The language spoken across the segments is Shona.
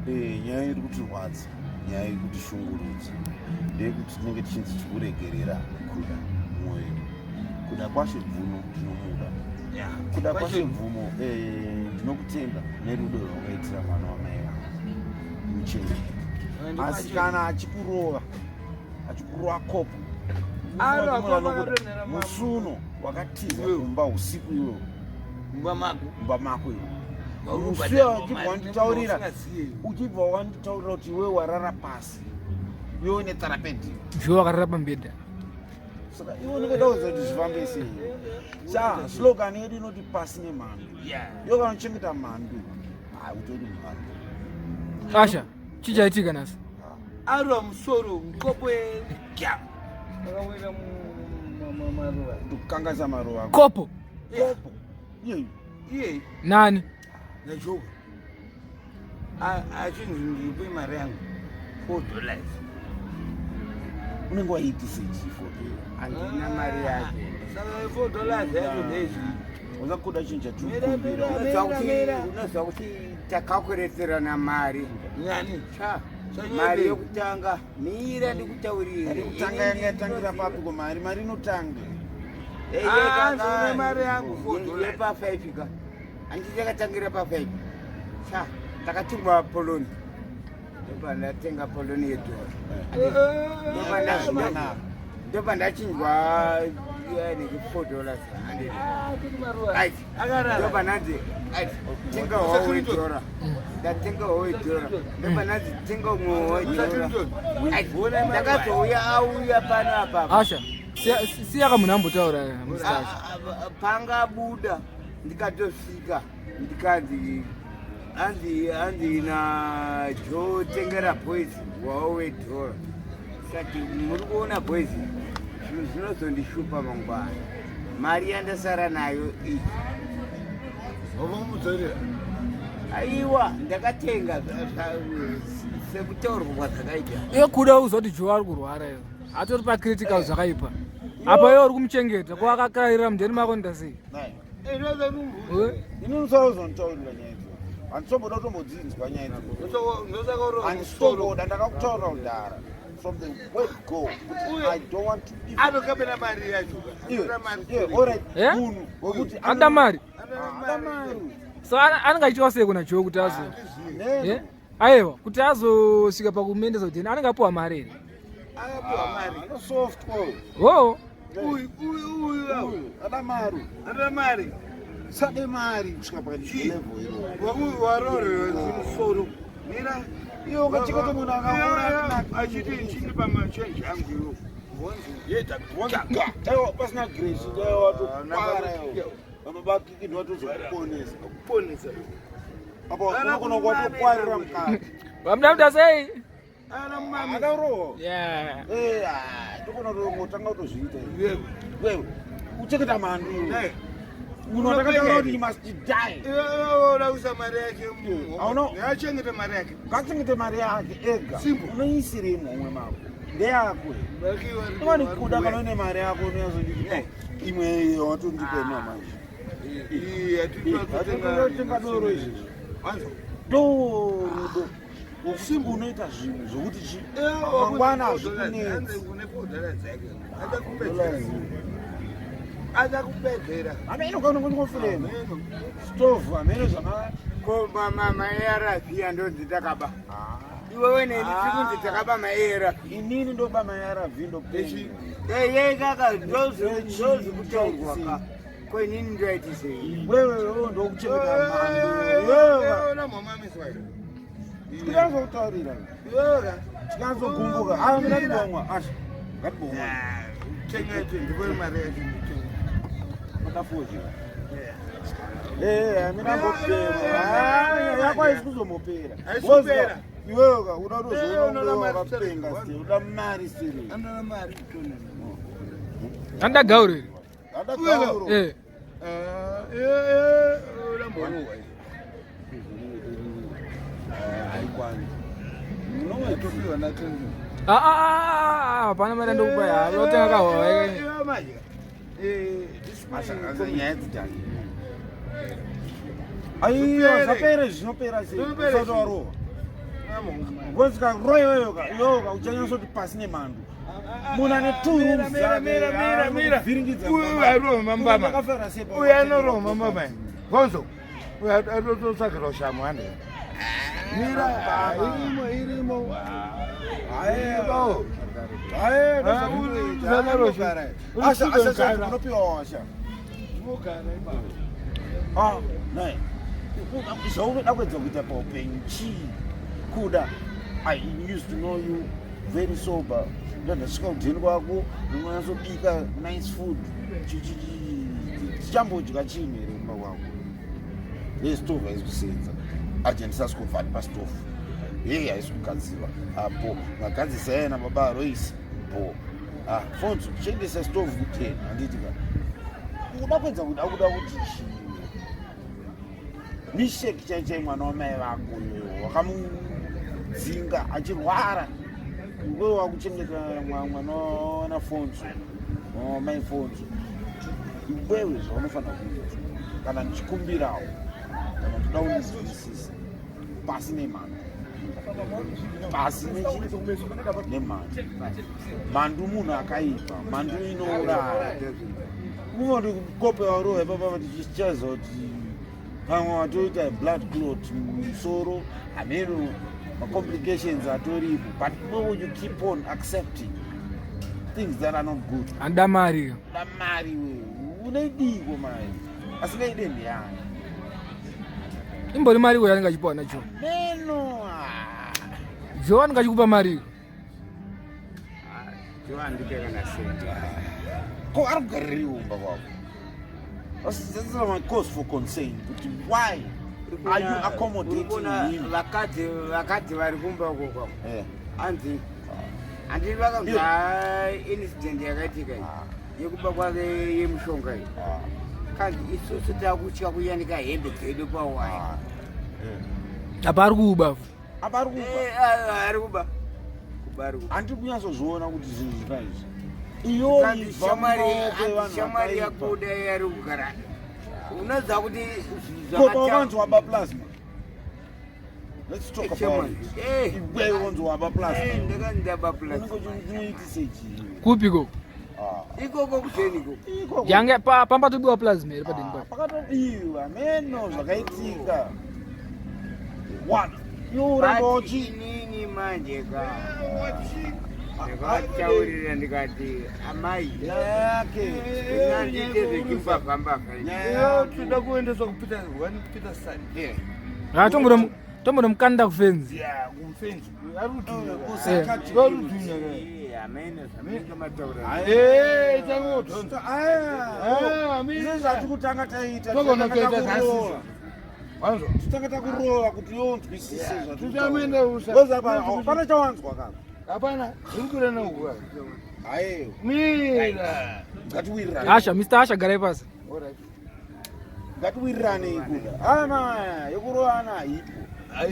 Eh, nyaya iri kutirwadza, nyaya iri kutishungurudza ndeyekuti tinenge tichinzi tikuregerera Kuda mwoyo. Kuda kwashe Bvuno ndinomuda. Kuda kwashe Bvumo, eh, ndinokutenda nerudo rwakaitira mwana wamai vangu muchenge. Asi kana achikurova, achikurova kopo, musuno wakatiza kumba usiku iwewe mumba mako, mumba mako iwe musuya uchibva wanditaurira, uchibva wanditaurira kuti iwewe warara pasi, iwe une tharapedi, iwe wakarara pambedha. Saka iwe unenge dauza kuti zvifambe sei? Sa slogan yedu inoti pasi nemhandu. Iwe kana uchengeta mhandu, hautori mhandu. Asha, chichaitika nhasi? Arwa musoro mukopo kya akawira mumaruva, kukanganisa maruva. Kopo. Kopo. Iye. Iye. Nani? Najoka. Achinzi ndipe mari yangu $4. Unenge waiitisa ichi 4? Handina mari yake. Saka $4 yacho ndezvi. Uza kuda chinhu chatikumbira. Unoziva kuti takakwereterana mari. Nyani. Cha mari yokutanga, mira ndikutaurire. Kutanga yanga yatangira papi ko mari? Mari inotanga. Ah, mari yangu $4. Yepa5 ka, handiti yakatangira pa5? Cha takatumwa poloni, ndopa ndatenga poloni yedhora, ndopa ndachinjwa neke $4 100. Ndopa ndanzi tenga howe wedhora, ndatenga howe wedhora, ndopa ndanzi tenga umwe wedhora. Ndakazouya, auya pano apa. Asha, siya kamunhu ambotaura, Mr. Asha. Pangabuda ndikatosvika, ndikanzi anzi na Joe, tengera boys wawo wedhora. Sati muri kuona boys, zvinhu zvinozondishupa mangwana, mari yandasara nayo iyi. Wavamudzorera? Aiwa, ndakatenga sekutaurwa kwazvakaita. Iye Kuda, uzwa kuti Joe ari kurwara, iwe atori pacritical, zvakaipa apa. Iwe uri kumuchengeta, ko akakairira mudheni mako, ndasei? Ini usazonditaurira nyaya idzo, handisomboda kutombodzinzwa nyaya idzo, handisomboda. Ndakakutaurira kudhara from the word go kuti I don't want to even Anokabena mari yacho. Iwe, iwe, alright. Eh? Munhu wekuti Anoda mari. Ada mari. So anenge achiitwa sei kuna Joe kuti azo Neno. Eh? Aiwa, kuti azosvika pakumuendesa kudheni, anenge apiwa mari here? Akapiwa mari. Ano soft ko. Oh. Uyu, uyu, uyu. Uyu ada mari. Anoda mari. Sade mari kusvika pakati level iro. Wakuyu warorerwa zimusoro, mira. Iwe ukachengeta munhu akaona Achiti chindipa machenji angu iwo. Aiwa, pasina grace dai watokwara iwe. Baba bakiki ndiwatozokuponesa. Kuponesa. Apa unogona kuwatokwarira mukati. Vamuda kuita sei? Ana mami. Akarohwa. Yeah. Eh, ah, tokona kutongotanga kutozviita iwe. Wewe uchengeta mhandu iwe. Munhu watakataura kuti you must die. Oda kuisa mari yake. Achengete mari yake. Ngachengete mari yake ega. Simple. Unoisirei muhomwe mako? Ndeyako. Iwani Kuda, kana une mari yako unozonditi imwe watondipa ino manje. Tenga doro izvezvi. Doro usimbu unoita zvinhu zvokuti chi mangwana hazvikunetsi. Aza kupedzera. Hameno kaunongofurema stovhu, hameno zvama. Ko maARV andonzi takaba, iwewe neni tiri kunzi takaba maARV. Inini ndoba maARV? Ndopenga. Eye kaka, ndozvikutaurwa ka, ko inini ndoitisei? Wewe, wewe ndokuchengeta mhandu wewe. Tikanzokutaurira, tikanzogumbuka. Ayo, ngatibomwa asha, ngatibomwa. Makafuji. Eh, mina mbopera. Yako haisi kuzombopera. Haisi kupera. Iwewe ka uda Eh, unoda kutozoona mari. wakapenga still. Uda mari still. Anoda gauro here? Ada gauro. Eh. Uramborwa. Haikwani. Ah, ah, ah, ah, hapana mari andokupa, ya otenga kahwawa. Nyaya dzidhani. Aiwa, zvapera, zvinopera sei? Zvinopera. Usati warohwa. Because karowa iweyo ka iweyo ka uchanyatsoti pasi nemhandu. Munhu ane two rooms Mira, mira, mira. Vhiringidza. Uyu anorova mambama. Akafara sei Uyu anorova mambama. Gonzo. Uyu atotsvakirwa shamu hande. Mira, irimo, irimo. Aiwa. Aiwa. Aiwa. Asha, asha, asha, unopiwa washa. Ah, nai. Zvaunoda kuedza kuita paupenyu chii? Kuda. I used to know you very sober. Ndandasvika kudheni kwako, unonyatsobika nice food. Tichambodya chinhu here kumba kwako? Hei, stove haisi kusenza. Ajenisasi kubva ari pastofu. Hei, haisi kugadzirwa. Apo, magadzisa yena baba Royce. Bo. Ah, Fonzo, chiendesa stove kuteni, handiti ka. Uda kuedza kuda kuda kuti chii? Misheki chai chai mwana wamai vako iwewe wakamudzinga achirwara. Iwewe wakuchengeta mwana wanaFonzo, wamai Fonzo. Iwewe zvaunofanira kuita kana ndichikumbirawo kana ndoda undinzwisise pasi nemhandu, pasi nemhandu. Mhandu munhu akaipa, mhandu inouraya. Unoti kope warohwa ipapa tichichaza kuti pamwe watoita blood clot mumusoro, hameno macomplications atoripo, but no, you keep on accepting things that are not good. Anoda mari. Da mari we unoidiko mari asingaide ndiyani? Imbori mari ko yanenge achipiwa najo? Meno ah. Jo anenge achikupa mari. Jo andipe kana senti. Ko ari kugaririwo kumba kwako? That's my cause for concern kuti why are you accommodating him? Vakadzi vari kumba uko kwako. Anzi handiti vakanzwa incident yakaitika iyi yekuba kwake yemushonga iyi, kanzi isusu takutya kuyanika hembe dzedu pawaya. Apa ari kuba. Apa ari kuba. Ari kuba, kuba ari kuba. Handiri kunyatsozviona kuti zvinhu zvina izvi iyo Kanzi ibva shamwari mumaoko evanhu hanzi shamwari vakaipa. yakuda yari kugara, unoziva kuti Ko pawakanzi waba plasma, let's talk about Shamwari. it. Iwewe wanzi waba plasma. Ndakanzi ndaba plasma. Unenge uchiitise chii? Kupiko? Ah. Ikoko kuteniko. Ikoko. Yange pambatobiwa plasma here padeni pacho? Pakatobiwa, meno zvakaitika. One iwe uramba But uchi inini manje ka ndakataurira ndikati amai nyaya yake unandiite zvechimbavha mbavha. Nyaya yake. Toda kuendeswa kuPeter one Peter Sun. Tombonomukanda kufenzi. Yeah, kumfenzi. Ari kudhunya. Kusakati- Ari kudhunya ka. Amene zvamunenge mataura. Eh, changodhonza. Ah, Ah, mina. izvi zvatiri kutanga taita Togona tanga kuita takurova. Wanzwa? Tanga takurova kuti yonzwisise. Tichamuenda usa. Pane chawanzwa kana? Hapana, zviri kure neuku. Aiwa. Mira. Ngatiwirirane. Asha, Mr Asha, garai pasi. Alright. Ngatiwirirane ikuda ama yekurovana haipo.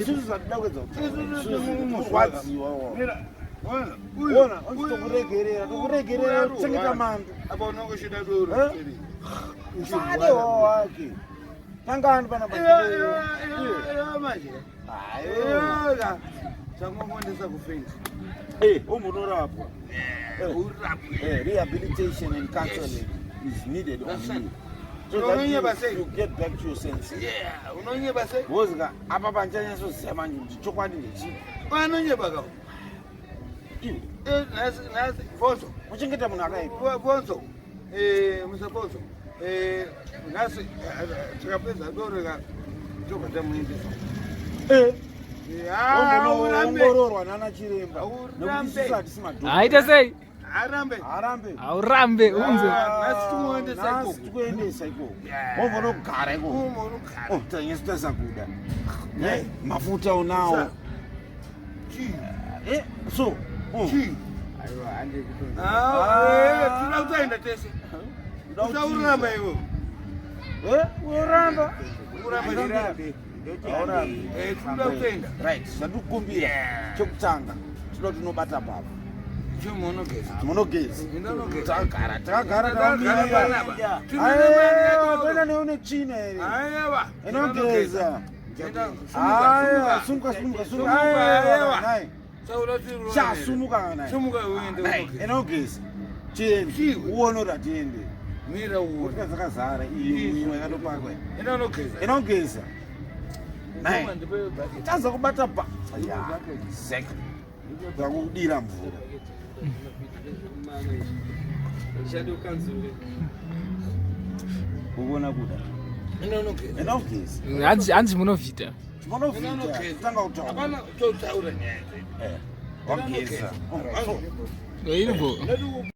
Isusu zvatida kuedza Isusu kurwadziwa. Mira. Wanzwa? Uyu. Ona, onzi tokuregerera, tokuregerera kuchengeta mandu. Apa unonge uchida doro. Eh? Usade wake tangani pana. Iwe manje. Iwe. Changokuendesa kufenzi. Umbonorapwa. Rehabilitation and counseling is needed on you so that Unonyeba sei? you get back to your senses. Yeah, unonyeba sei? Because ka apa panchanyatsoziva manje kuti chokwadi ndechipi. Vanonyeba ka. Iwe Eh, nhasi nhasi Fonzo. kuchengeta munhu akaipa. Fonzo. Eh, Musa Fonzo. Eh, nhasi tikapedza doro ka tobva tamuendesa. Eh, Eh, ah, urambe. ombonoongororwa nana chiremba. Aurambe. Nekuti isusu hatisi madhokota. Haite sei? Arambe. Harambe. Haurambe unze. Nhasi tikuendesa Nhasi ikoko. tikuendesa ikoko. Yeah. Wombonogara ikoko. Umonogara. Oh, tanyatsotarisa kuda. Ne, mafuta unawo. Chii? So oh. Chii? Aiwa, handi kutonzi. Ah, eh, toda kutoenda tese. Usauramba iwe. Eh, uramba. Uramba. Handirambe. Ndoti Haurambe. handi. Eh, toda kutoenda. Right, zvatikukumbira chekutanga, tinoda kuti tinobata papa. Chimonogeza. Munogeza. Ndinogeza. Takagara, takagara, Takagara takamira. panapa. Aiwa, toenda neune tsvina here? Aiwa. Inogeza. Aya, sumuka, sumuka, sumuka. Aya, nai. Sha, sumuka nai. Sumuka uende unogeza. Enda ugeza. Tiende. Chiwe. Uone kuti hatiende. Mira uone. Motika dzakazara iyi imwe yakatopakwa. Enda unogeza. Enda ugeza. Nai. Sumuka, ndipe bucket. Taza kubata ba. Ya. Exactly. Dzakudira mvura. Ukuona kuda. Enda unogeza. Enda ugeza. Hanzi munovhita. Munovhita. Enda unogeza. Tanga kutaura. Hapana kutotaura nyaya dzedu. Eh. Wageza. Iripo. Ndati